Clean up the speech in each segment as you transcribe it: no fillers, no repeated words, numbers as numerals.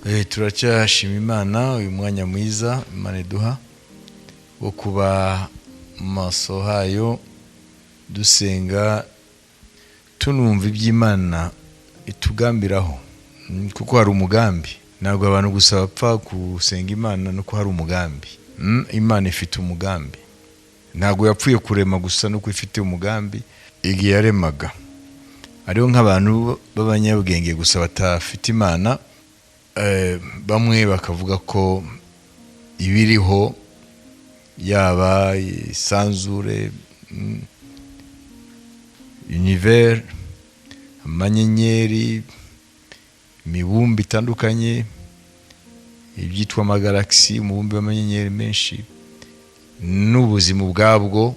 Turacyashima Imana uyu mwanya mwiza Imana iduha wo kuba mu maso hayo, dusenga, tunumva iby'Imana itugambiraho. Kuko hari umugambi. Ntabwo abantu gusa bapfa gusenga Imana, nuko hari umugambi. Imana ifite umugambi. Ntabwo yapfuye kurema gusa, nuko ifite umugambi igihe yaremaga. Hariho nk'abantu b'abanyabwenge gusa batafite Imana, bamwe bakavuga ko ibiriho, yaba isanzure, univers, amanyenyeri, imibumbe itandukanye, ibyitwa amagalagisi, umubumbe w'amanyenyeri menshi, n'ubuzima ubwabwo,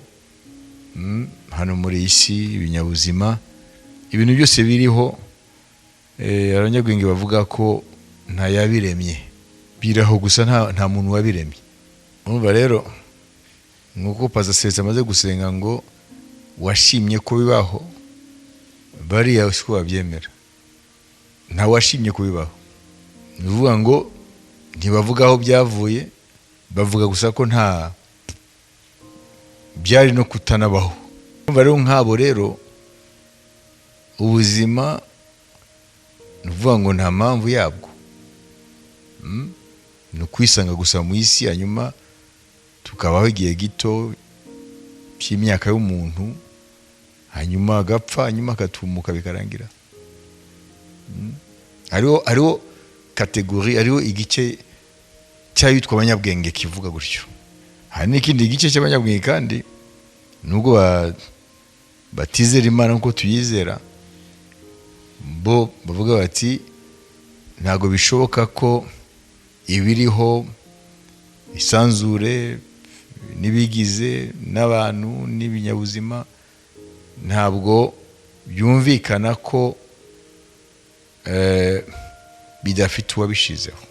hano muri iyi si, ibinyabuzima, ibintu byose biriho, abanyabwenge bavuga ko ntayabiremye, biraho gusa, nta muntu wabiremye. Urumva rero, nk'uko Pastor Celestin amaze gusenga ngo washimye ko bibaho, bariya siko babyemera. Nta washimye ko bibaho. Ni ukuvuga ngo ntibavuga aho byavuye, bavuga gusa ko nta byari no kutanabaho. Urumva rero, nk'abo rero, ubuzima ni ukuvuga ngo nta mpamvu yabwo. Ni ukwisanga gusa mu isi, hanyuma tukabaho igihe gito cy'imyaka y'umuntu, hanyuma agapfa, hanyuma akatumuka, bikarangira. Hariho catégorie, hariho igice cy'abitwa abanyabwenge kivuga gutyo. Hari n'ikindi gice cy'abanyabwenge kandi, nubwo batizera Imana nk'uko tuyizera, bo bavuga bati ntabwo bishoboka ko ibiriho, isanzure n'ibigize, n'abantu n'ibinyabuzima, ntabwo byumvikana ko bidafite uwabishizeho.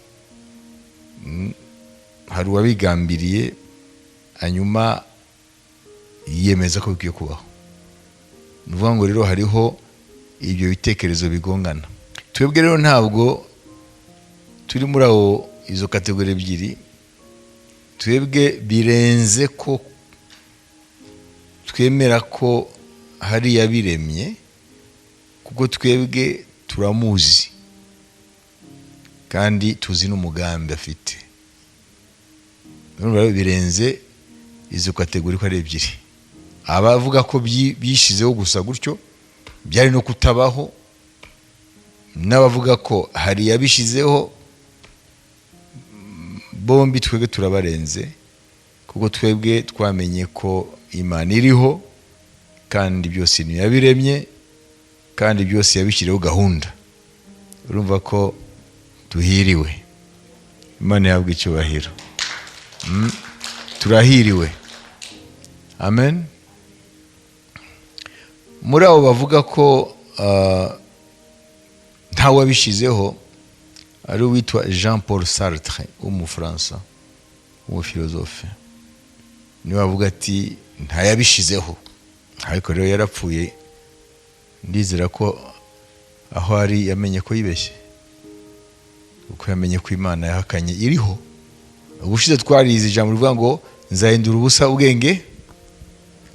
Hari uwabigambiriye, hanyuma yiyemeza ko bikwiye kubaho. Ni ukuvuga ngo rero hariho ibyo bitekerezo bigongana. Twebwe rero ntabwo turi muri abo, izo catégories ebyiri. Twebwe birenze ko twemera ko hari yabiremye, kuko twebwe turamuzi kandi tuzi n'umugambi afite. Urumva rero birenze izo catégories ko ari ebyiri: abavuga ko byishyizeho gusa gutyo, byari no kutabaho, n'abavuga ko hari yabishyizeho. Bombi twebwe turabarenze, kuko twebwe twamenye ko Imana iriho, kandi byose ntiyabiremye, kandi byose yabishyiriyeho gahunda. Urumva ko duhiriwe. Imana ihabwa icyubahiro. Turahiriwe, amen. Muri abo bavuga ko ntawe wabishyizeho, ari uwitwa Jean Paul Sartre w'Umufaransa w'umufilozofe, niwe avuga ati ntayabishyizeho. Ariko rero yarapfuye. Ndizera ko aho ari yamenye ko yibeshye, kuko yamenye ko Imana yahakanye iriho. Ubushize twarize ijambo rivuga ngo nzahindura ubusa ubwenge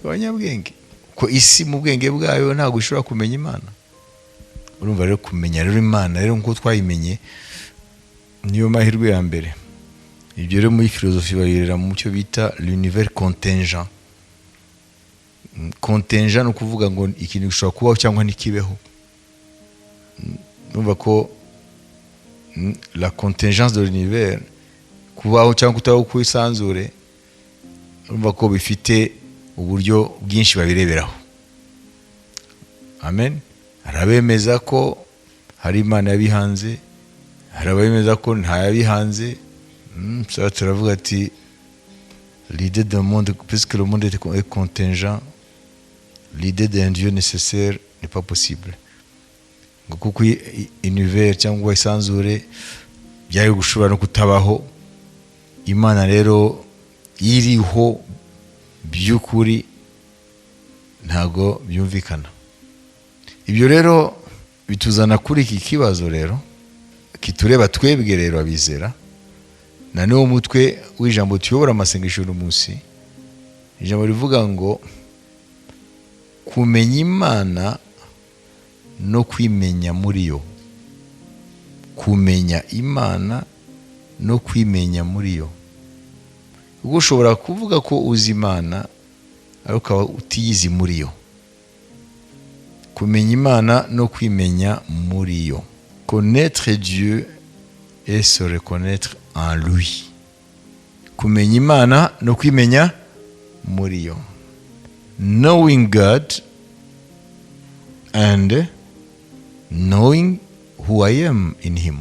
bw'abanyabwenge, ko isi mu bwenge bwayo ntabwo ishobora kumenya Imana. Urumva rero, kumenya rero Imana rero nk'uko twayimenye niyo mahirwe ya mbere. Ibyo rero muri philosophie babirera mu cyo bita l'univers contingent. Contingent ni ukuvuga ngo ikintu gishobora kubaho cyangwa ntikibeho. Urumva ko la contingence de l'univers, kubaho cyangwa kutabaho ku isanzure, urumva ko bifite uburyo bwinshi babireberaho. Amen. Hari abemeza ko hari Imana yabihanze, hari abemeza ko ntayabihanze. Ça turavuga ati l'idée d'un monde, puisque le monde est contingent, l'idée d'un Dieu nécessaire n'est pas possible. Ngo kuko univers cyangwa isanzure byari gushobora no kutabaho, Imana rero iriho by'ukuri ntago byumvikana. Ibyo rero bituzana kuri iki kibazo rero. Kitureba twebwe rero abizera, na niwo mutwe w'ijambo tuyobora amasengesho uno munsi. Ijambo rivuga ngo kumenya Imana no kwimenya muri yo. Kumenya Imana no kwimenya muri yo. Ubwo ushobora kuvuga ko uzi Imana ariko ukaba utiyizi muri yo. Kumenya Imana no kwimenya muri yo. Connaître Dieu et se reconnaître en lui. Kumenya Imana no kwimenya muri yo. Knowing God and knowing who I am in him.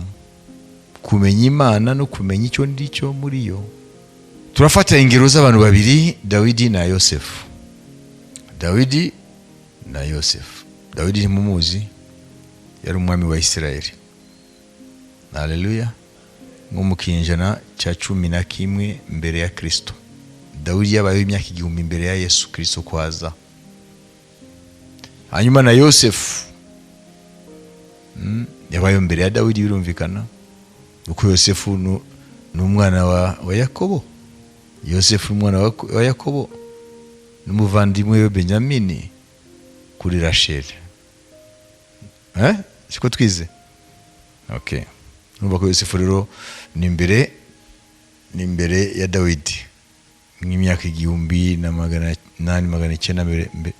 Kumenya Imana no kumenya icyo ndi cyo muri yo. Turafata ingero z'abantu babiri, Dawidi na Yosefu. Dawidi na Yosefu. Dawidi ntimumuzi, yari umwami wa Isirayeli. Haleluya. Nko mu kinyejana cya 11 mbere ya Kristo. Dawidi yabayeho imyaka 1000 mbere ya Yesu Kristo kwaza. Hanyuma na Yosefu yabayeho mbere ya Dawidi, birumvikana, kuko Yosefu ni umwana wa Yakobo. Yosefu ni umwana wa Yakobo n'umuvandimwe we Benyamini kuri Rasheli. Siko twize? Okay. Urumva ko Yosefu rero ni imbere ya Dawidi nk'imyaka 1800 900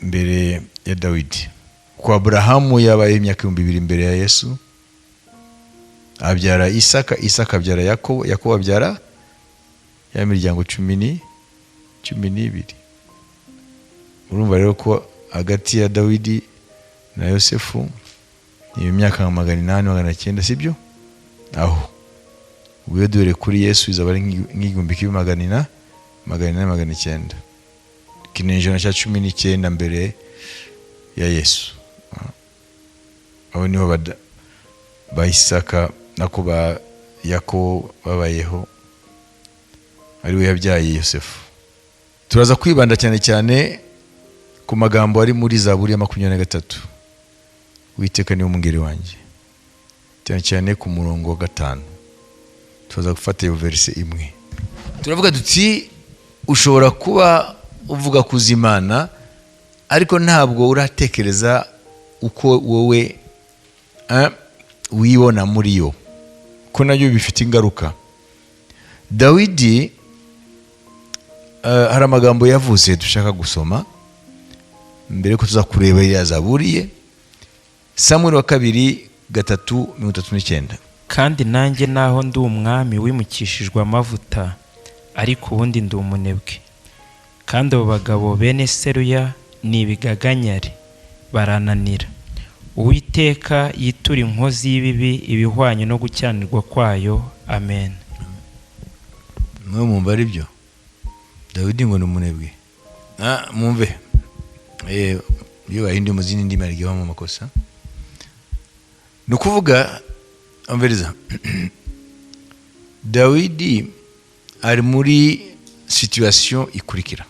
mbere ya Dawidi. Kuko Aburahamu yabaye imyaka 2000 mbere ya Yesu, abyara Isaka, Isaka abyara Yakobo, Yakobo abyara ya miryango 12. Urumva rero ko hagati ya Dawidi na Yosefu ni imyaka nka 800, 900, sibyo? Aho ubwo iyo duhere kuri Yesu izaba ari nk'igihumbi kimwe magana ina 900, ikinyejana cya 19 mbere ya Yesu. Aho niho ba Isaka nako ba Yakobo babayeho, ariwe yabyaye Yosefu. Turaza kwibanda cyane cyane ku magambo ari muri Zaburi ya 23, "Uwiteka niwe mungeri wanjye", cyane cyane ku murongo wa 5. Turaza gufata iyo verse imwe. Turavuga tuti ushobora kuba uvuga kuzi Imana, ariko ntabwo uratekereza uko wowe wibona muri yo, ko nabyo bifite ingaruka. Dawidi hari amagambo yavuze dushaka gusoma mbere ko tuza kureba iriya zaburi ye. Samweli wa kabiri 3:39. Kandi nanjye naho ndi umwami wimikishijwe amavuta, ariko ubundi ndi umunebwe, kandi abo bagabo bene Seruya ni ibigaganyare, barananira. Uwiteka yitura inkozi y'ibibi ibihwanye no gukiranirwa kwayo. Amen. Mwe mwumva ari byo? Dawidi ngo ni umunebwe. Mwumve, iyo bahinduye mu zindi ndimi hari igihe habamo amakosa. Ni ukuvuga, umviriza, Dawidi ari muri situation ikurikira: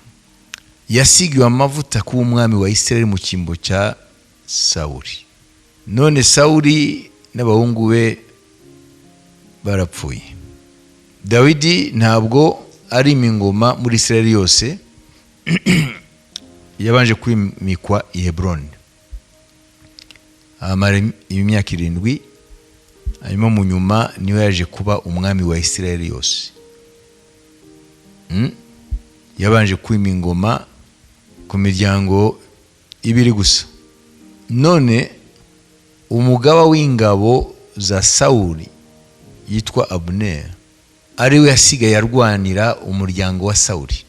yasigiwe amavuta kuba umwami wa Isirayeli mu cyimbo cya Sawuli. None Sawuli n'abahungu be barapfuye. Dawidi ntabwo ari ingoma muri Isirayeli yose. Yabanje kwimikwa i Heburoni, amara imyaka 7, hanyuma mu nyuma niwe yaje kuba umwami wa Isirayeli yose. Yabanje kwima ingoma ku miryango ibiri gusa. None umugaba w'ingabo za Sawuli yitwa Abuneri, ariwe yasigaye arwanira umuryango wa Sawuli,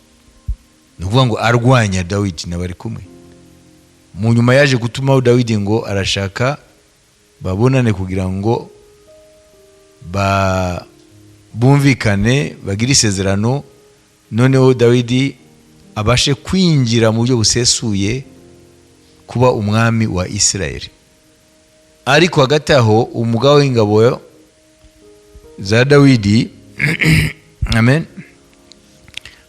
ni ukuvuga ngo arwanya Dawidi n'abari kumwe. Mu nyuma yaje gutumaho Dawidi ngo arashaka babonane kugira ngo bumvikane, bagire isezerano, noneho Dawidi abashe kwinjira mu buryo busesuye kuba umwami wa Isirayeli. Ariko hagati aho umugaba w'ingabo za Dawidi, amen,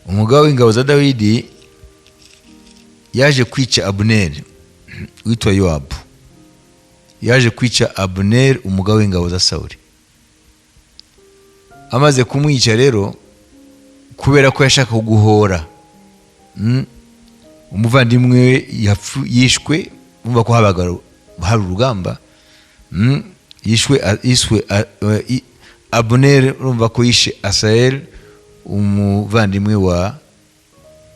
umugaba w'ingabo za Dawidi yaje kwica Abuneri witwa Yowabu. Yaje kwica Abuneri, umugabo w'ingabo za Sawuli. Amaze kumwica rero, kubera ko yashaka guhora umuvandimwe we yishwe, umva ko habaga hari urugamba, yishwe yiswe Abuneri. Urumva ko yishe Asaheli, umuvandimwe wa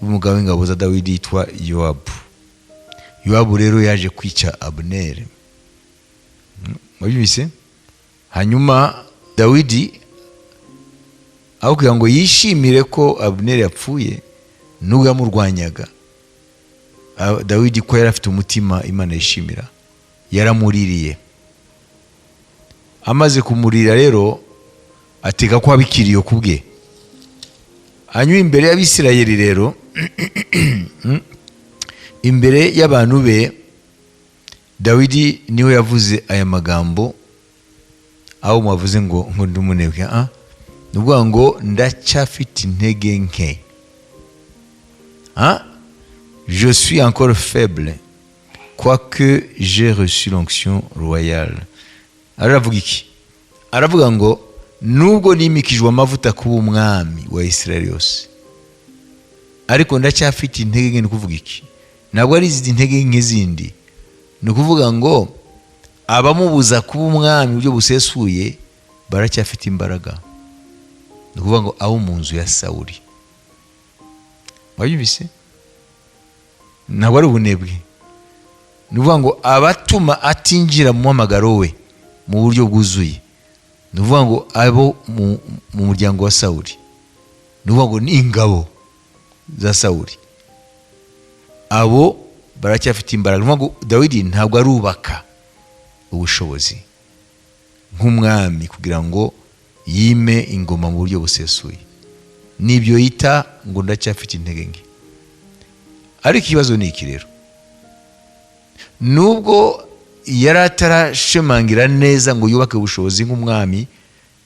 w'umugabo w'ingabo za Dawidi yitwa Yowabu. Yowabu rero yaje kwica Abuneri. Mwabyumvise? Hanyuma Dawidi, aho kugira ngo yishimire ko Abuneri yapfuye nubwo yamurwanyaga, Dawidi ko yari afite umutima Imana yishimira, yaramuririye. Amaze kumurira rero, ateka ko haba ikiriyo ku bwe. Hanyuma imbere y'Abisirayeli rero, imbere y'abantu be, Dawidi niwe yavuze aya magambo aho mwavuze ngo ndi umunebwe. Ni ukuvuga ngo ndacyafite intege nke. Je suis encore faible, quoique j'ai reçu l'onction royale. Aravuga iki? Aravuga ngo nubwo nimikijwe amavuta kuba umwami wa Israel yose, ariko ndacyafite intege nke. Ni ukuvuga iki? Ntabwo ari izi ntege nke zindi, ni ukuvuga ngo abamubuza kuba umwami mu buryo busesuye baracyafite imbaraga. Ni ukuvuga ngo abo mu nzu ya Sawuli. Wabyumvise? Ntabwo ari ubunebwe. Ni ukuvuga ngo abatuma atinjira mu muhamagaro we mu buryo bwuzuye, ni ukuvuga ngo abo mu muryango wa Sawuli, ni ukuvuga ngo ni ingabo za Sawuli, abo baracyafite imbaraga. Ni ukuvuga ngo Dawidi ntabwo arubaka ubushobozi nk'umwami kugira ngo yime ingoma mu buryo busesuye. Nibyo yita ngo ndacyafite intege nke. Ariko ikibazo ni iki rero: nubwo yari atarashimangira neza ngo yubake ubushobozi nk'umwami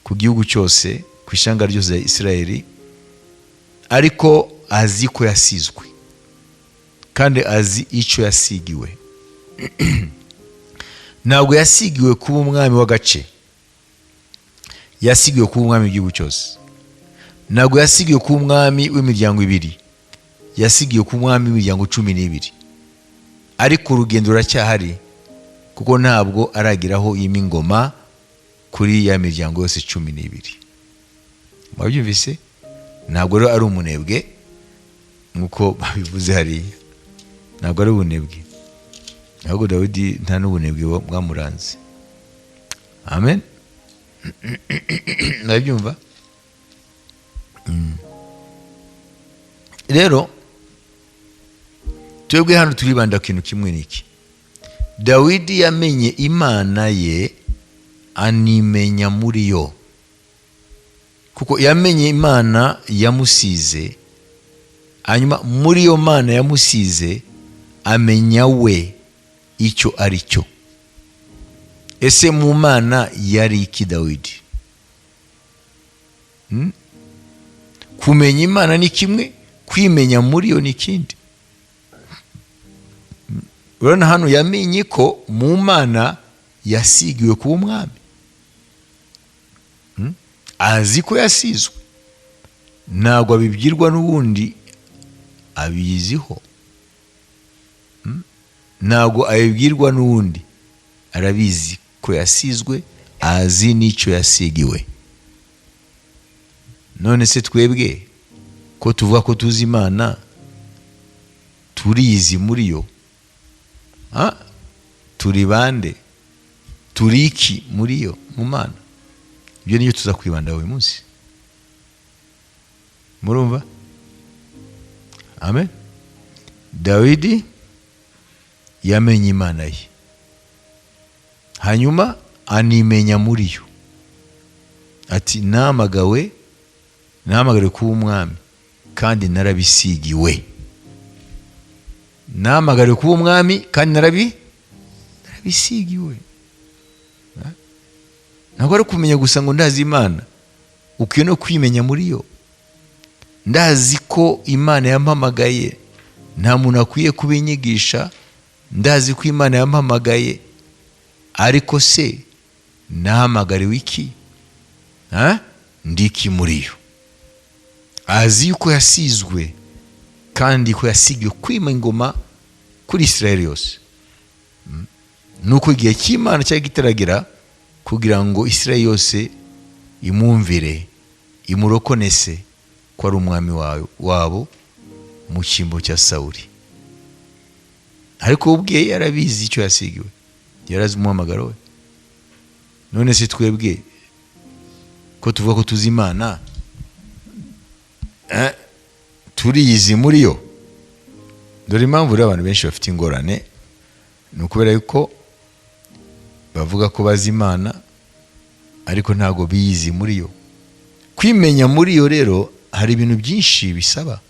ku gihugu cyose, ku ishyanga ryose rya Isirayeli, ariko azi ko yasizwe kandi azi icyo yasigiwe. Ntabwo yasigiwe kuba umwami w'agace, yasigiwe kuba umwami w'igihugu cyose. Ntabwo yasigiwe kuba umwami w'imiryango ibiri, yasigiwe kuba umwami w'imiryango 12. Ariko urugendo ruracyahari, kuko ntabwo arageraho yima ingoma kuri ya miryango yose 12. Mwabyumvise? Ntabwo rero ari umunebwe nk'uko babivuze hariya. Ntabwo ari ubunebwe, ahubwo Dawidi nta n'ubunebwe bwamuranze. Amen. Murabyumva? Rero twebwe hano turibanda ku kintu kimwe. Niki? Dawidi yamenye Imana ye, animenya muri yo, kuko yamenye Imana yamusize. Hanyuma muri iyo Mana yamusize amenya we icyo ari cyo. Ese mu Mana yari iki Dawidi? Kumenya Imana ni kimwe, kwimenya muri yo ni ikindi. Urabona hano yamenye ko mu Mana yasigiwe kuba umwami. Azi ko yasizwe, ntabwo abibwirwa n'ubundi, abiziho. Ntabwo abibwirwa n'uwundi, arabizi ko yasizwe, azi n'icyo yasigiwe. None se twebwe ko tuvuga ko tuzi Imana, turizi muri yo? Turi bande? Turi iki muri yo, mu Mana? Ibyo niyo tuza kwibandaho uyu munsi. Murumva? Amen. Dawidi yamenye Imana ye, hanyuma animenya muri yo. Ati nahamagawe, nahamagariwe kuba umwami kandi narabisigiwe. Nahamagariwe kuba umwami kandi narabisigiwe. Ntabwo ari kumenya gusa ngo ndazi Imana, ukwiye no kwimenya muri yo. Ndazi ko Imana yampamagaye, nta muntu akwiye kubinyigisha. Ndazi ko Imana yampamagaye. Ariko se nahamagariwe iki? Ndiki muri yo. Azi yuko yasizwe kandi ko yasigiwe kwima ingoma kuri Israel yose. Nuko igihe cy'Imana cyari kitaragera kugira ngo Israel yose imwumvire, imurokonese ko ari umwami wabo mu cyimbo cya Sawuli. Ariko ubwe yarabizi icyo yasigiwe, yarazi umuhamagaro we. None se twebwe ko tuvuga ko tuzi Imana, turiyizi muri yo? Dore impamvu rero abantu benshi bafite ingorane, ni ukubera yuko bavuga ko bazi Imana ariko ntabwo biyizi muri yo. Kwimenya muri yo rero hari ibintu byinshi bisaba,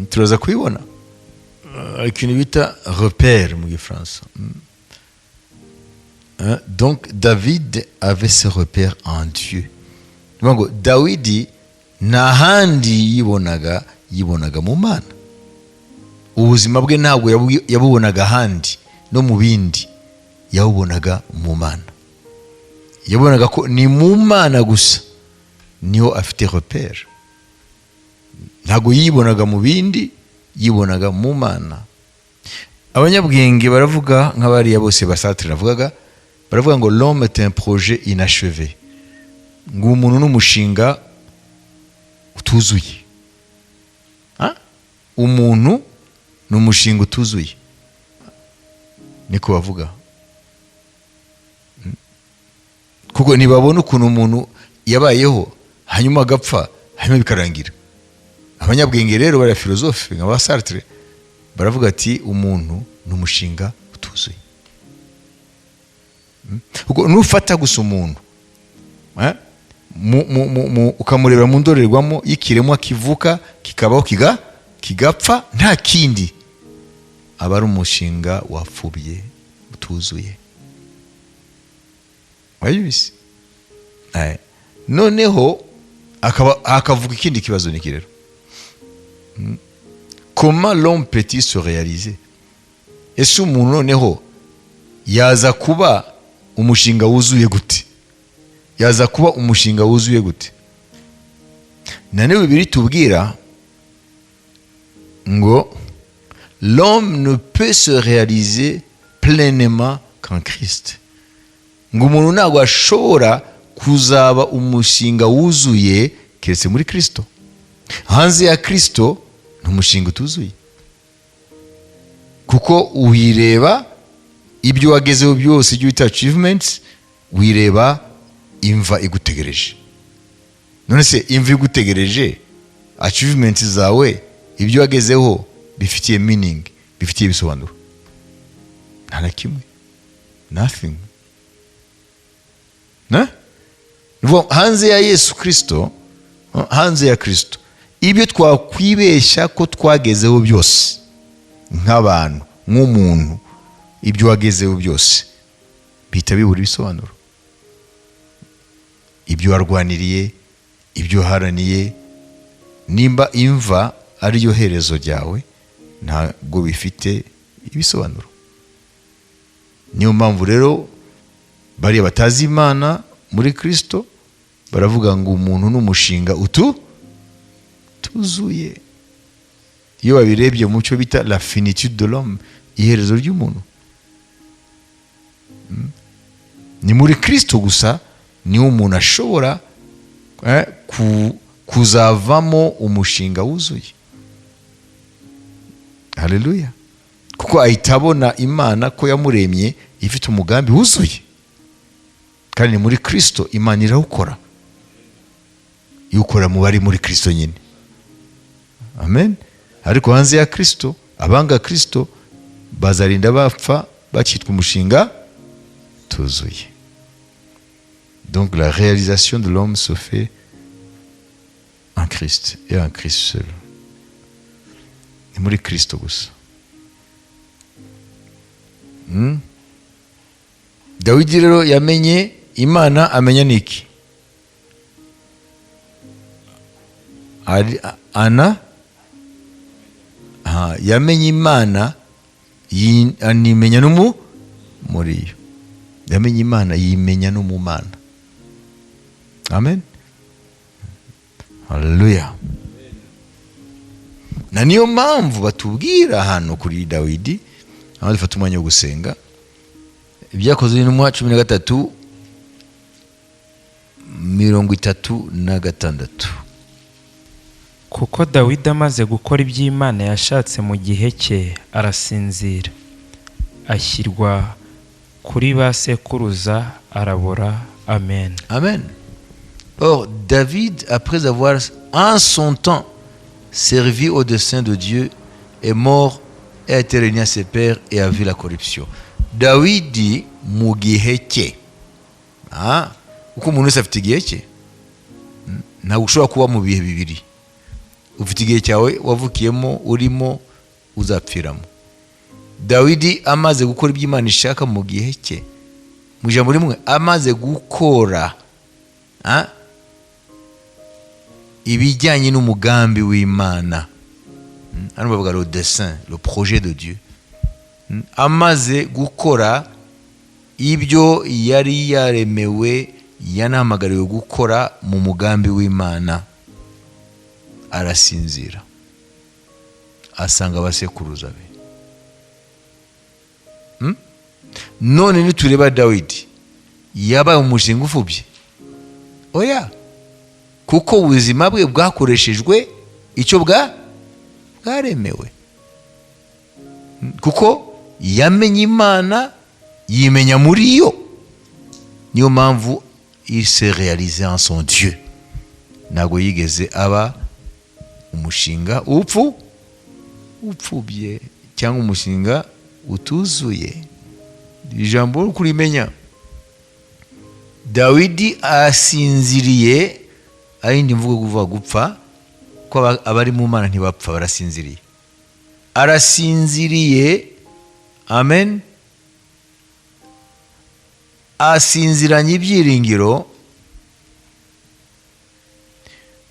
turaza kubibona. Ikintu bita repère mu gifaransa. Donc David avait ce repère en Dieu. Ngo Dawidi nta handi yibonaga, yibonaga mu Mana. Ubuzima bwe ntabwo yabubonaga ahandi no mu bindi, yabubonaga mu Mana. Yabonaga ko ni mu Mana gusa niho afite repère. Ntabwo yibonaga mu bindi, yibonaga mu Mana. Abanyabwenge baravuga, nk'abariya bose ba Sartre navugaga, baravuga ngo l'homme est un projet inachevé. Ngo umuntu n'umushinga utuzuye. Umuntu ni umushinga utuzuye, niko bavuga. Kuko ntibabona ukuntu umuntu yabayeho hanyuma agapfa, hanyuma bikarangira. Abanyabwenge rero bariya philosophe nka ba Sartre baravuga ati umuntu ni umushinga utuzuye. Kuko nufata gusa umuntu ukamurebera mu ndorerwamo y'ikiremwa kivuka kikabaho kigapfa nta kindi, aba ari umushinga wapfubye utuzuye. Wayibise? Noneho akavuga ikindi kibazo niki rero: comment l'homme peut-il se réaliser? Ese umuntu noneho yaza kuba umushinga wuzuye gute? Yaza kuba umushinga wuzuye gute? Na niba Bibiliya tubwira ngo l'homme ne peut se réaliser pleinement qu'en Christ. Ngo umuntu ntabwo ashobora kuzaba umushinga wuzuye keretse muri Kristo. Hanze ya Kristo ni umushinga utuzuye, kuko wireba ibyo wagezeho byose, ibyo wita achievements, wireba imva igutegereje. None se imva igutegereje, achievements zawe, ibyo wagezeho bifitiye meaning, bifitiye ibisobanuro? Nta na kimwe, nothing. Na? Hanze ya Yesu Kristo, hanze ya Kristo, ibyo twakwibeshya ko twagezeho byose nk'abantu, nk'umuntu, ibyo wagezeho byose bihita bibura ibisobanuro. Ibyo warwaniriye, ibyo waharaniye, nimba imva ariyo herezo ryawe, ntabwo bifite ibisobanuro. Niyo mpamvu rero bariya batazi Imana muri Kristo baravuga ngo umuntu ni umushinga utuzuye. Iyo babirebye mu cyo bita la finitude de l'homme, iherezo ry'umuntu, ni muri Kristo gusa niwo umuntu ashobora kuzavamo umushinga wuzuye. Haleluya! Kuko ahita abona Imana ko yamuremye ifite umugambi wuzuye, kandi ni muri Kristo Imana irawukora, iwukora mu bari muri Kristo nyine. Amen. Ariko hanze ya Kristo, abanga Kristo bazarinda bapfa bakitwa umushinga tuzuye. Donc la réalisation de l'homme se fait en Christ et en Christ seul. Ni muri Kristo gusa. Dawidi rero yamenye Imana, amenya niki? Ana yamenye Imana, animenya n'umu muri yo. Yamenye Imana, yimenya no mu Mana. Amen, haleluya. Na niyo mpamvu batubwira hano kuri Dawidi, aho dufata umwanya wo gusenga, Ibyakozwe n'Intumwa 13:36. Kuko Dawidi amaze gukora iby'Imana yashatse mu gihe cye, arasinzira, ashyirwa kuri ba sekuruza, arabora. Amen. Amen. Or, David, après avoir en son temps servi au dessein de Dieu, est mort et a été réuni à ses pères et a vu la corruption. Dawidi mu gihe cye. Ah, kuko umuntu wese afite igihe cye. Ntabwo ushobora kuba mu bihe bibiri. Ufite igihe cyawe wavukiyemo, urimo, uzapfiramo. Dawidi amaze gukora ibyo Imana ishaka mu gihe cye, mu ijambo rimwe, amaze gukora ibijyanye n'umugambi w'Imana. Hano bavuga le dessein, le projet de Dieu. Amaze gukora ibyo yari yaremewe, yanahamagariwe gukora mu mugambi w'Imana, arasinzira, asanga abasekuruza be. None nitureba Dawidi, yabaye umushinga upfubye? Oya, kuko ubuzima bwe bwakoreshejwe icyo bwaremewe, kuko yamenye Imana, yimenya muri yo. Niyo mpamvu il s'est réalisé en son Dieu. Ntabwo yigeze aba umushinga upfubye cyangwa umushinga utuzuye. Ijambo uri kurimenya, Dawidi asinziriye, ari indi mvugo kuvuga gupfa, ko abari mu Mana ntibapfa, barasinziriye. Arasinziriye, amen. Asinziranye ibyiringiro,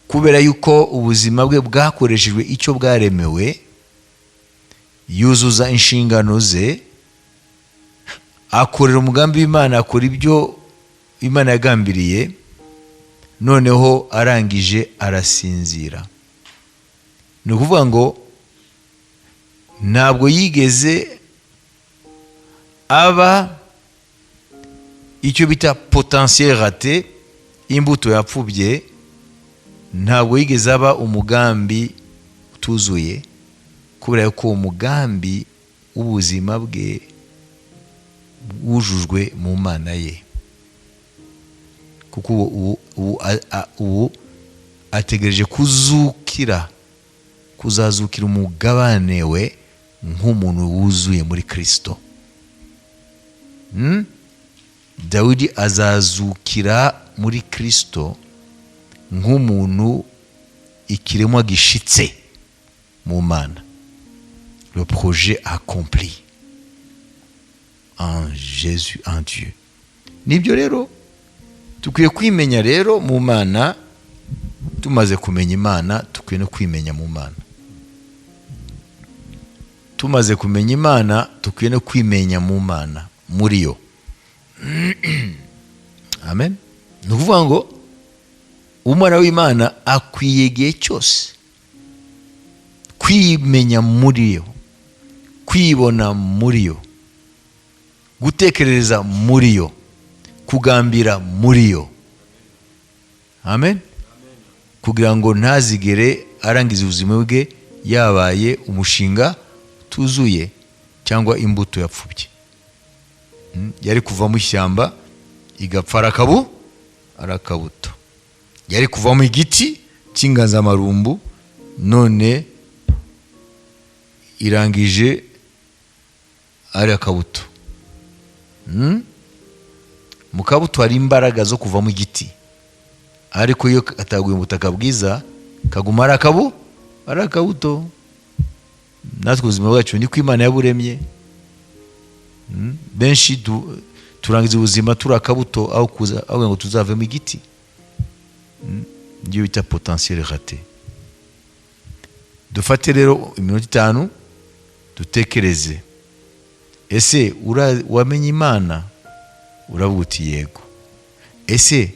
kubera yuko ubuzima bwe bwakoreshejwe icyo bwaremewe, yuzuza inshingano ze, akorera umugambi w'Imana, akora ibyo Imana yagambiriye. Noneho arangije arasinzira. Ni ukuvuga ngo ntabwo yigeze aba icyo bita potentiel raté, imbuto yapfubye. Ntabwo yigeze aba umugambi utuzuye, kubera ko uwo mugambi w'ubuzima bwe wujujwe mu Mana ye, kuko ubu ategereje kuzazukira umugabane we nk'umuntu wuzuye muri Kirisito. Dawidi azazukira muri Kirisito nk'umuntu, ikiremwa gishitse mu Mana, le projet accompli en Jésus, en Dieu. Nibyo rero, dukwiye kwimenya rero mu Mana. Tumaze kumenya Imana, dukwiye no kwimenya mu Mana. Tumaze kumenya Imana, dukwiye no kwimenya mu Mana, muri yo. Amen. Ni ukuvuga ngo umwana w'Imana akwiye igihe cyose kwimenya muri yo, kwibona muri yo, gutekereza muri yo, kugambira muri yo. Amen. Kugira ngo ntazigere arangiza ubuzima bwe yabaye umushinga utuzuye cyangwa imbuto yapfubye. Yari kuva mu ishyamba igapfa arakabuto, yari kuvamo igiti cy'inganzamarumbu, none irangije ari akabuto. Mu kabuto hari imbaraga zo kuvamo igiti, ariko iyo kataguye mu butaka bwiza kaguma ari akabuto. Natwe ubuzima bwacu niko Imana yaburemye. Benshi turangiza ubuzima turi akabuto, aho kuza aho ngo tuzavemo igiti. Niyo bita potentiel raté. Dufate rero iminota 5 dutekereze: ese wamenye Imana? Uravuga uti yego. Ese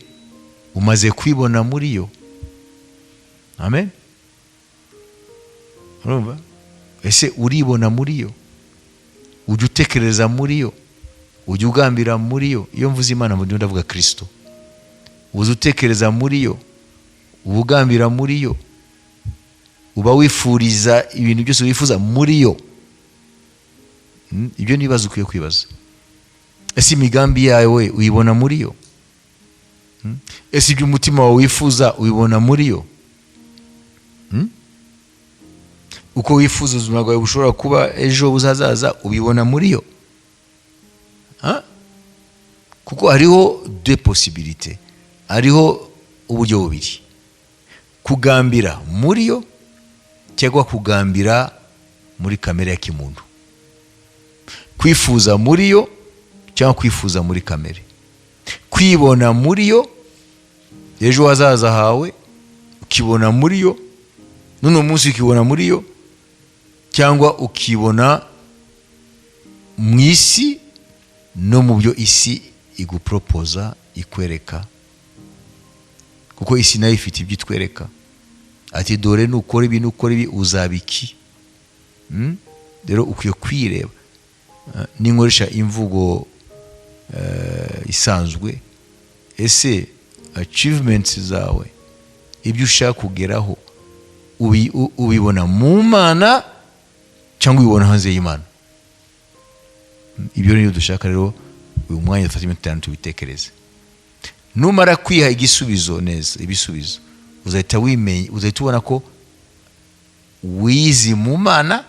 umaze kwibona muri yo? Amen. Urumva, ese uribona muri yo? Ujya utekereza muri yo? Ujya ugambira muri yo? Iyo mvuze Imana mu ndavuga Kirisito. Uza utekereza muri yo? Uba ugambira muri yo? Uba wifuriza ibintu byose wifuza muri yo? Ibyo ni ibibazo ukwiye kwibaza. Ese imigambi yawe uyibona muri yo? Ese ibyo umutima wawe wifuza ubibona muri yo? Uko wifuza ubuzima bwawe bushobora kuba ejo buzazaza, ubibona muri yo? Ha? Kuko hariho deux possibilités, hariho uburyo bubiri: kugambira muri yo cyangwa kugambira muri kamere ya kimuntu, kwifuza muri yo cyangwa kwifuza muri kamere, kwibona muri yo ejo hazaza hawe ukibona muri yo, n'uno munsi ukibona muri yo, cyangwa ukibona mu isi no mu byo isi iguporopoza, ikwereka, kuko isi nayo ifite ibyo itwereka, ati dore nukora ibi, nukora ibi, uzaba iki. Rero ukwiye kwireba. Ninkoresha imvugo isanzwe, ese achievements zawe, ibyo ushaka kugeraho, ubibona mu Mana cyangwa ubibona hanze y'Imana? Ibyo niyo dushaka rero uyu mwanya dufate iminota 5 tubitekereze. Numara kwiha igisubizo neza, ibisubizo, uzahita wimenya, uzahita ubona ko wizi mu Mana,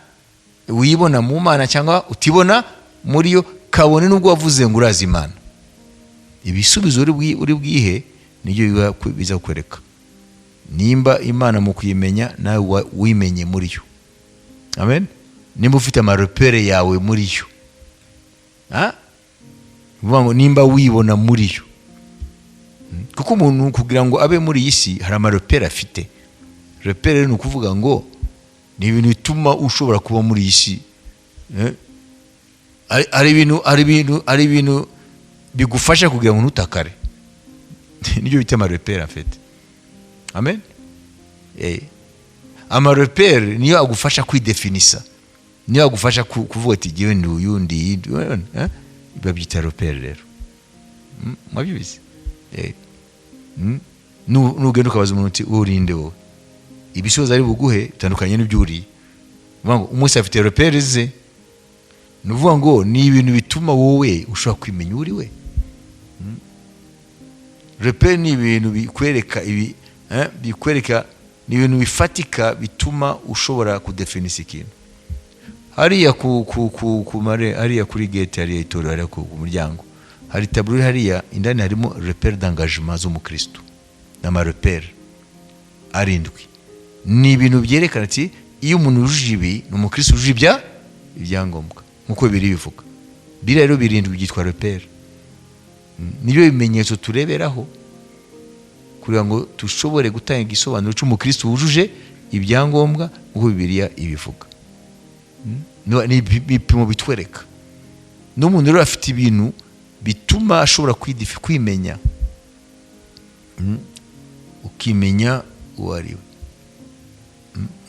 wibona mu Mana cyangwa utibona muri yo, kabone n'ubwo wavuze ngo urazi Imana. Ibisubizo uri bwihe nibyo biza kukwereka nimba Imana mu kuyimenya nawe wimenye muri yo. Amen. Nimba ufite ama repères yawe muri yo. Ha? Ni ukuvuga ngo nimba wibona muri yo. Kuko umuntu kugira ngo abe muri iyi si hari ama repères afite. Repère rero ni ukuvuga ngo ni ibintu bituma ushobora kuba muri iyi si. Eh? Hari ibintu bigufasha kugira ngo ntutakare, nibyo bita ama repères afite. Amen. Ama repères niyo agufasha kwidefinisa, niyo agufasha kuvuga ati jyewe ndi uyu, ndi iyi, eh? Babyita repère rero. Mwabyumvise? Nugenda ukabaza umuntu uti urinde wowe, ibisubizo ari buguhe bitandukanye n'ibyo uriye. Uvuga ngo umunsi afite repères ze, ni ukuvuga ngo ni ibintu bituma wowe ushobora kwimenya uri we. Repère ni ibintu bikwereka ibi, bikwereka, ni ibintu bifatika bituma ushobora kudefinisa ikintu. Hariya ku mare, hariya kuri gate, hariya itorero, hariya ku muryango hari tableau iri hariya indani, harimo repère d'engagement z'umukristo n'ama repères arindwi. Ni ibintu byerekana ati iyo umuntu yujuje ibi ni umukristo wujuje ibyangombwa nk'uko biri bivuga. Biriya rero birindwi byitwa repère. Nibyo bimenyetso tureberaho kugira ngo dushobore gutanga igisobanuro cy'umukristo wujuje ibyangombwa nk'uko Bibiliya ibivuga. Ni ibipimo bitwereka. N'umuntu rero afite ibintu bituma ashobora kwimenya. Ukimenya uwo ari we.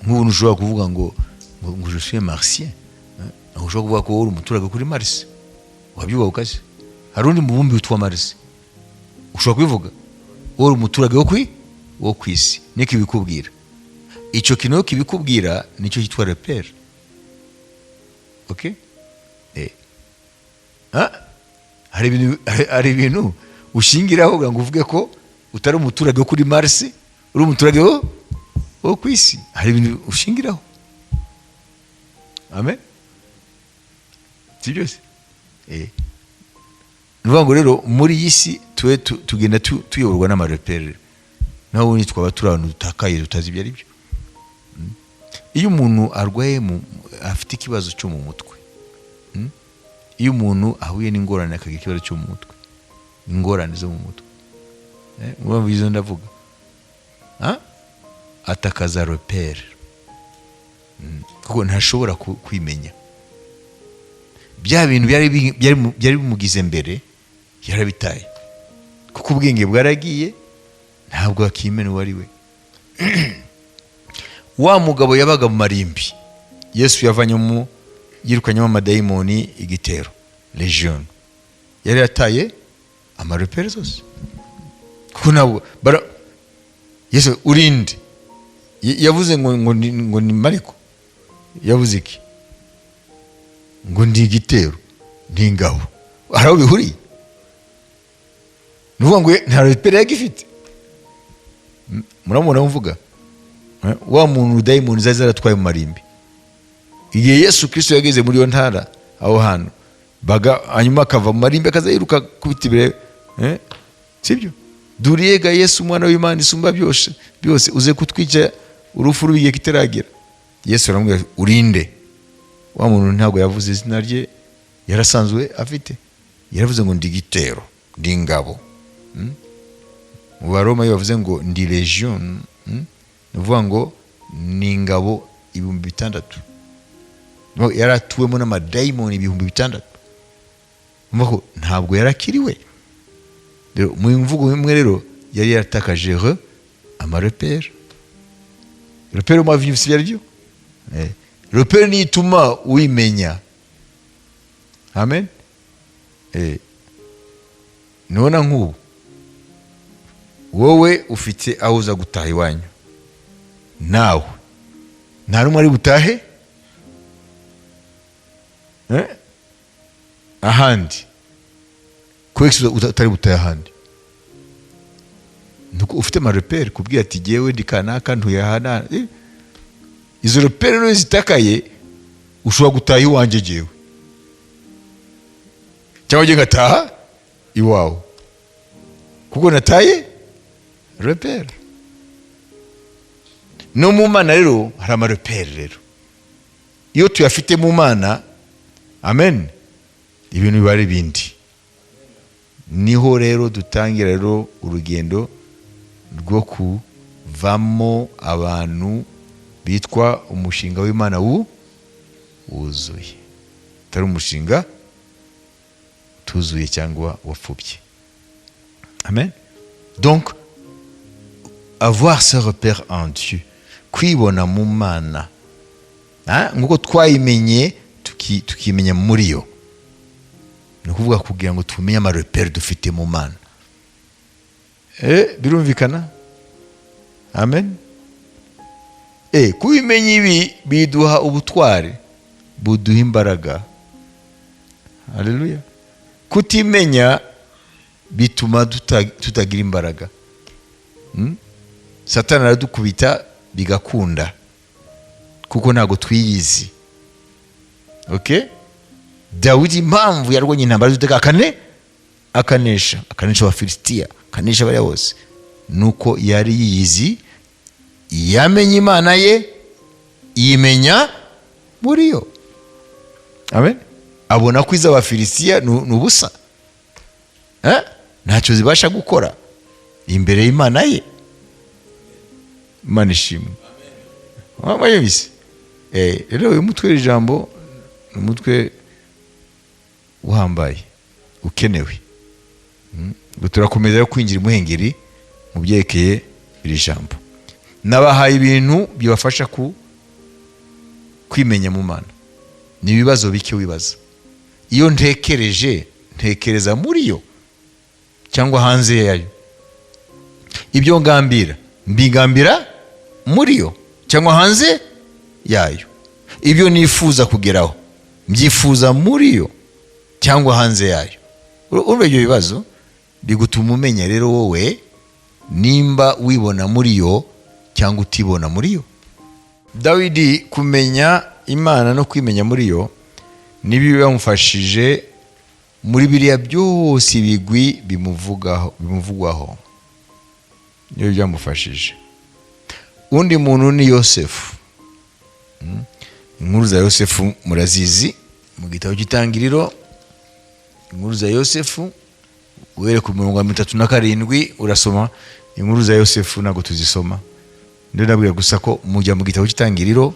Nk'ubu ushobora kuvuga ngo je suis martien. Ntabwo ushobora kuvuga ko wowe uri umuturage kuri Mars. Wabyubaha ukaze hari undi mubumbi witwa Mars, ushobora kubivuga wowe uri umuturage wo ku isi. Niko ibikubwira. Icyo kintu iyo kibikubwira nicyo cyitwa repère. Okay. Ah, hari ibintu ushingiraho kugira ngo uvuge ko utari umuturage wo kuri Mars, uri umuturage wo ku isi. Hari ibintu ushingiraho. Amen. Si byose. Ni ukuvuga ngo rero muri iyi si tube tugenda tuyoborwa n'ama repères, naho ubundi twaba turi abantu dutakaye, tutazi ibyo ari byo. Iyo umuntu arwaye, afite ikibazo cyo mu mutwe, iyo umuntu ahuye n'ingorane akagira ikibazo cyo mu mutwe, ingorane zo mu mutwe, murumva izo ndavuga? Ha? Atakaza repère. Kuko ntashobora kwimenya. Bya bintu byari bimugize mbere. Yarabitaye kuko ubwenge bwaragiye, ntabwo akimena uwo ari we. Wa mugabo yabaga mu marimbi, Yesu yavanyemo, yirukanyemo amadayimoni igitero, legion, yari yataye ama repères zose, kuko ntabwo Yesu urinde yavuze ngo ni Mariko yavuze iki? Ngo ndi igitero, ndi ingabo. Hari aho bihuriye? Ni ukuvuga ngo nta repère yagifite. Muramubona mvuga wa muntu dayimoni zari zaratwaye mu marimbi. Igihe Yesu Kirisito yageze muri iyo ntara, aho hantu baga, hanyuma akava mu marimbi, akaza yiruka kubita ibire, sibyo? Duriyega Yesu, umwana w'Imana isumba byose byose, uze kutwica urupfu rubi igihe kitaragera? Yesu aramubwira ati, "Urinde?" Wa muntu ntabwo yavuze izina rye yarasanzwe afite, yaravuze ngo ndi igitero, ndi ingabo. Mu Baroma iyo bavuze ngo ndi legion, Ni ukuvuga ngo ni ingabo 6000. No, yari atuwemo n'amadayimoni 6000. Urumva ko ntabwo yarakiriwe. Rero mu mvugo imwe rero yari yaratakaje ama repères. Repère mwavyumvise ibyo ari byo? Repère niyo ituma wimenya. Amen. Nubona nk'ubu wowe ufite aho uza gutaha iwanyu, nawe nta n'umwe ari butahe ahandi. Kubera iki utari butahe ahandi? Nuko ufite ama repères kubwira ati jyewe ndi kanaka, ntuye aha. Izo repères rero zitakaye, ushobora gutaha iwanjye jyewe, cyangwa njye ngataha iwawe, kuko nataye repère. No mu Mana rero hari ama repères. Rero iyo tuyafite mu Mana, amen, ibintu biba ari ibindi. Niho rero dutangira rero urugendo rwo kuvamo abantu bitwa umushinga w'Imana wuzuye, utari umushinga tuzuye cyangwa wapfubye. Amen. Donc avoir ce repère en Dieu, kwibona mu Mana, nk'uko twayimenye, tukimenya muri yo, ni ukuvuga kugira ngo tumenye ama repères dufite mu Mana. Birumvikana? Amen. Kubimenya ibi biduha ubutwari, buduha imbaraga. Haleluya. Kutimenya bituma tutagira imbaraga. Satani aradukubita bigakunda kuko ntabwo twiyizi. Okay, Dawidi impamvu yarwanye intambara z'Uwiteka akane akanesha, akanesha Abafilisitiya, akanesha bariya bose, nuko yari yiyizi, yamenye Imana ye, yimenya muri yo. Amen. Abona ko iz'Abafilisitiya ni ubusa, Eh? Ntacyo zibasha gukora imbere y'Imana ye. Imana ishimwe. Wamwumvise? Rero uyu mutwe w'ijambo ni umutwe uhambaye, ukenewe. Ubwo turakomeza rero kwinjira imuhengeri mu byerekeye iri jambo. Nabahaye ibintu bibafasha ku kwimenya mu Mana. Ni ibibazo bike wibaza: iyo ntekereje, ntekereza muri yo cyangwa hanze yayo? Ibyo ngambira, mbigambira muri yo cyangwa hanze yayo? Ibyo nifuza kugeraho, mbyifuza muri yo cyangwa hanze yayo? Urumva ibyo bibazo bigutuma umenya rero wowe nimba wibona muri yo cyangwa utibona muri yo. Dawidi kumenya Imana no kwimenya muri yo nibyo byamufashije muri biriya byose, ibigwi bimuvugaho, bimuvugwaho, niyo byamufashije. Undi muntu ni Yosefu. Inkuru za Yosefu murazizi mu gitabo cy'Itangiriro. Inkuru za Yosefu, uhereye ku murongo wa 37 urasoma inkuru za Yosefu. Ntabwo tuzisoma, ndio nabwira gusa ko mujya mu gitabo cy'Itangiriro,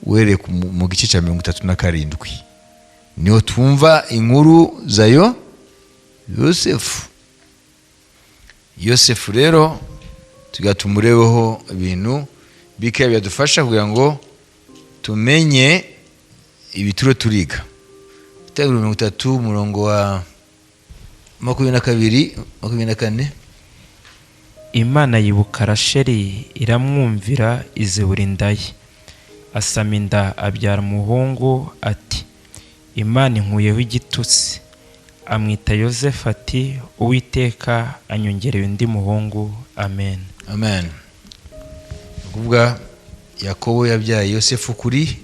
uhereye mu gice cya 37, niho twumva inkuru zayo. Yosefu. Yosefu rero tugira tumurebeho ibintu bikeya byadufasha kugira ngo tumenye ibituro turiga. Itangiriro 30, umurongo wa 22, 24. Imana yibuka Rasheli, iramwumvira, izibura inda ye. Asama inda, abyara umuhungu, ati: "Imana inkuyeho igitutsi." Amwita Yosefu, ati: "Uwiteka anyongereye undi muhungu." Amen. Amen. Ni ukuvuga Yakobo yabyaye Yosefu kuri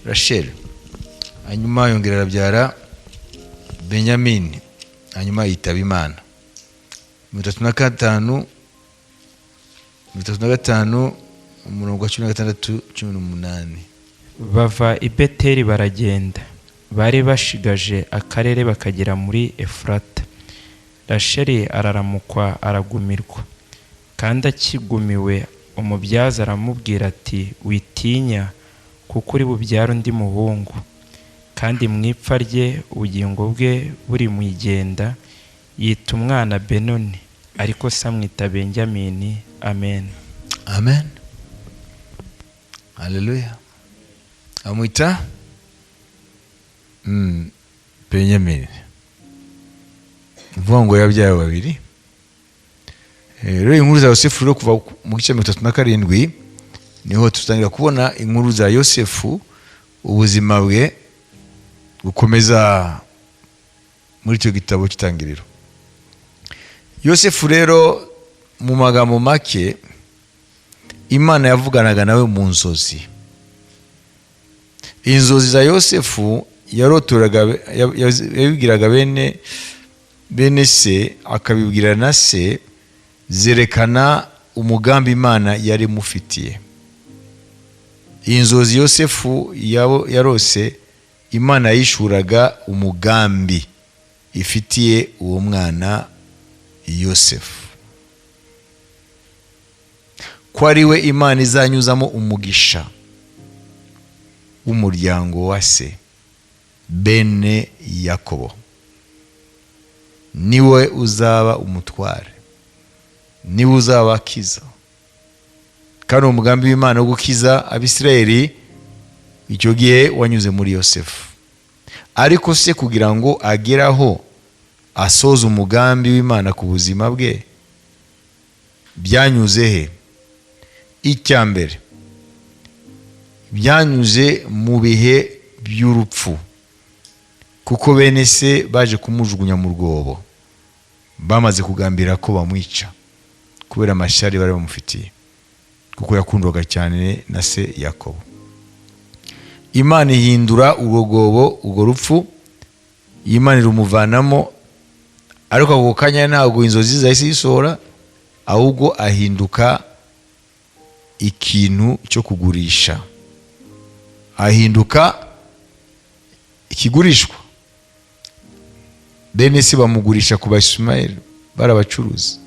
Rasheli, hanyuma yongera arabyara Benyamini, hanyuma yitaba Imana. 35, 35, umurongo wa 16, 18. Bava i Beteli baragenda. Bari bashigaje akarere bakagera muri Efurata, Rasheli araramukwa, aragumirwa. Kandi akigumiwe, umubyaza aramubwira ati: "Witinya, kuko uri bubyare undi muhungu." Kandi mu ipfa rye, ubugingo bwe buri mu igenda, yita umwana Benoni, ariko se amwita Benyamini. Amen. Amen, haleluya. Amwita Benyamini. Uvuga ngo yabyaye babiri. Rero inkuru za Yosefu rero, kuva mu gice 37 niho tutangira kubona inkuru za Yosefu, ubuzima bwe gukomeza muri icyo gitabo cy'Itangiriro. Yosefu rero, mu magambo make, Imana yavuganaga nawe mu nzozi. Inzozi za Yosefu yarotoraga, yabibwiraga bene se, akabibwira na se, zerekana umugambi Imana yari imufitiye. Inzozi Yosefu yarose, Imana yishuraga umugambi ifitiye uwo mwana Yosefu, ko ari we Imana izanyuzamo umugisha w'umuryango wa se, bene Yakobo. Niwe uzaba umutware, niwe uzaba akiza. Kandi uwo mugambi w'Imana wo gukiza Abisirayeli icyo gihe wanyuze muri Yosefu. Ariko se kugira ngo agere aho asoza umugambi w'Imana ku buzima bwe, byanyuze he? Icya mbere, byanyuze mu bihe by'urupfu, kuko bene se baje kumujugunya mu rwobo bamaze kugambira ko bamwica kubera amashyari bari bamufitiye, kuko yakundwaga cyane na se Yakobo. Imana ihindura urwo rwobo, urwo rupfu, Imana irumuvanamo. Ariko ako kanya ntabwo inzozi zahise zisohora, ahubwo ahinduka ikintu cyo kugurisha, ahinduka ikigurishwa. Bene se bamugurisha ku Bayisimayeli, bari abacuruzi.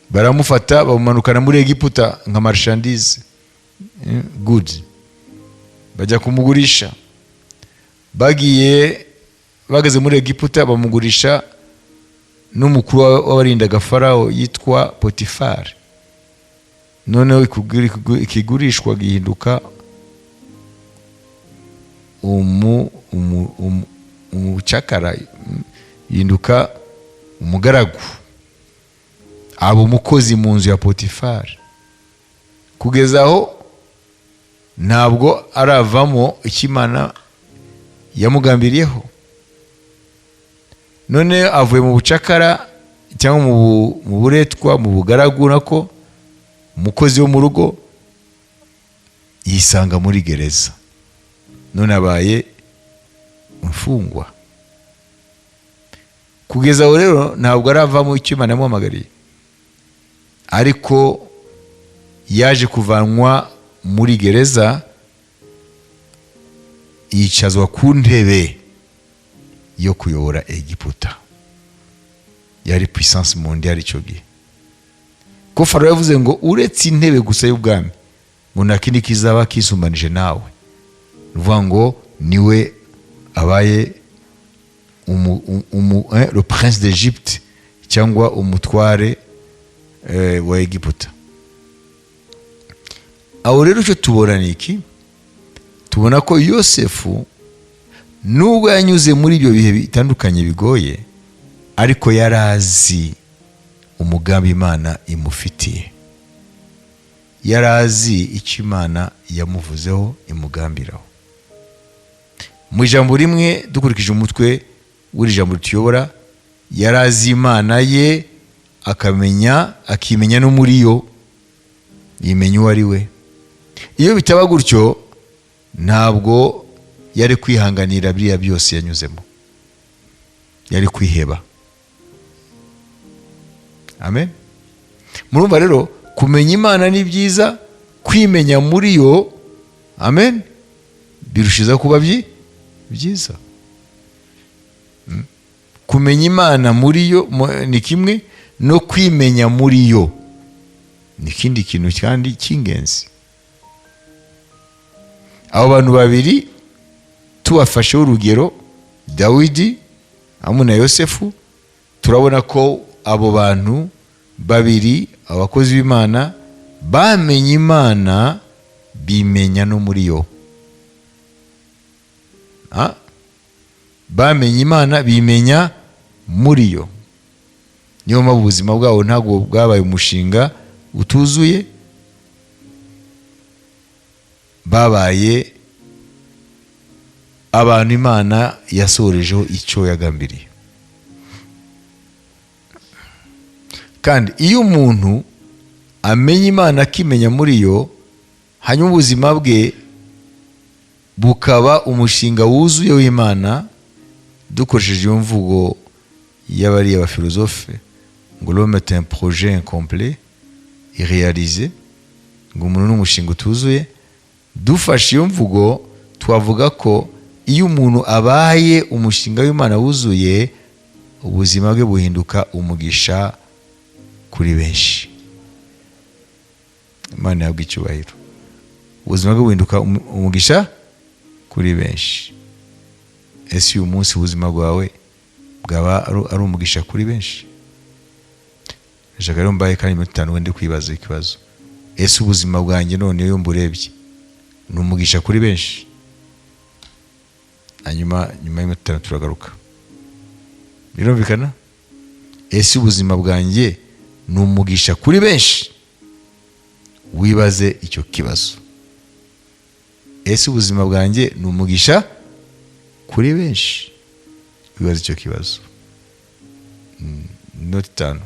Baramufata, bamumanukana muri Egiputa nka marchandise, good. Bajya kumugurisha. Bagiye, bageze muri Egiputa, bamugurisha n'umukuru w'abarindaga Farawo yitwa Potifari. Noneho ikigurishwa gihinduka umucakara, yihinduka umugaragu, aba umukozi mu nzu ya Potifari. Kugeza aho ntabwo aravamo icyo Imana yamugambiriyeho. None avuye mu bucakara cyangwa mu buretwa, mu bugaragu, nako umukozi wo mu rugo, yisanga muri gereza. None abaye imfungwa. Kugeza aho rero ntabwo aravamo icyo Imana yamuhamagariye, ariko yaje kuvanwa muri gereza, yicazwa ku ntebe yo kuyobora Egiputa, yari puissance mondiale icyo gihe, ko Farawo yavuze ngo uretse intebe gusa y'ubwami, ngo nta kindi kizaba kisumbanije nawe. Ni ukuvuga ngo niwe abaye le prince d'Egypte, cyangwa umutware wa Egiputa. Aho rero icyo tubona ni iki? Tubona ko Yosefu, nubwo yanyuze muri ibyo bihe bitandukanye bigoye, ariko yari azi umugambi Imana imufitiye, yari azi icyo Imana yamuvuzeho, imugambiraho. Mu ijambo rimwe, dukurikije umutwe w'iri jambo rituyobora, yari azi Imana ye, akamenya, akimenya no muri yo, yimenya uwo ari we. Iyo bitaba gutyo, ntabwo yari kwihanganira biriya byose yanyuzemo, yari kwiheba. Amen. Murumva rero, kumenya Imana ni byiza, kwimenya muri yo, amen, birushiza kuba byiza. Kumenya Imana muri yo ni kimwe, no kwimenya muri yo ni ikindi kintu kandi cy'ingenzi. Abo bantu babiri tubafasheho urugero, Dawidi hamwe na Yosefu, turabona ko abo bantu babiri, abakozi b'Imana, bamenye Imana, bimenya no muri yo. Bamenye Imana, bimenya muri yo. Niyo mpamvu ubuzima bwabo ntabwo bwabaye umushinga utuzuye, babaye abantu Imana yasohorejeho icyo yagambiriye. Kandi iyo umuntu amenya Imana, akimenya muri yo, hanyuma ubuzima bwe bukaba umushinga wuzuye w'Imana, dukoresheje iyo mvugo y'abariya bafilozofe ngo "l'homme est un projet incomplet, irréalisé", ngo umuntu ni umushinga utuzuye, dufashe iyo mvugo twavuga ko iyo umuntu abaye umushinga w'Imana wuzuye, ubuzima bwe buhinduka umugisha kuri benshi. Imana ihabwa icyubahiro. Ubuzima bwe buhinduka umugisha kuri benshi. Ese uyu munsi ubuzima bwawe bwaba ari umugisha kuri benshi? Ndashaka rero mbaye kandi iminota 5 wenda kwibaza ikibazo: ese ubuzima bwanjye none iyo mburebye ni umugisha kuri benshi? Hanyuma nyuma y'iminota 5 turagaruka. Birumvikana? Ese ubuzima bwanjye ni umugisha kuri benshi? Wibaze icyo kibazo: ese ubuzima bwanjye ni umugisha kuri benshi? Wibaze icyo kibazo. Iminota 5.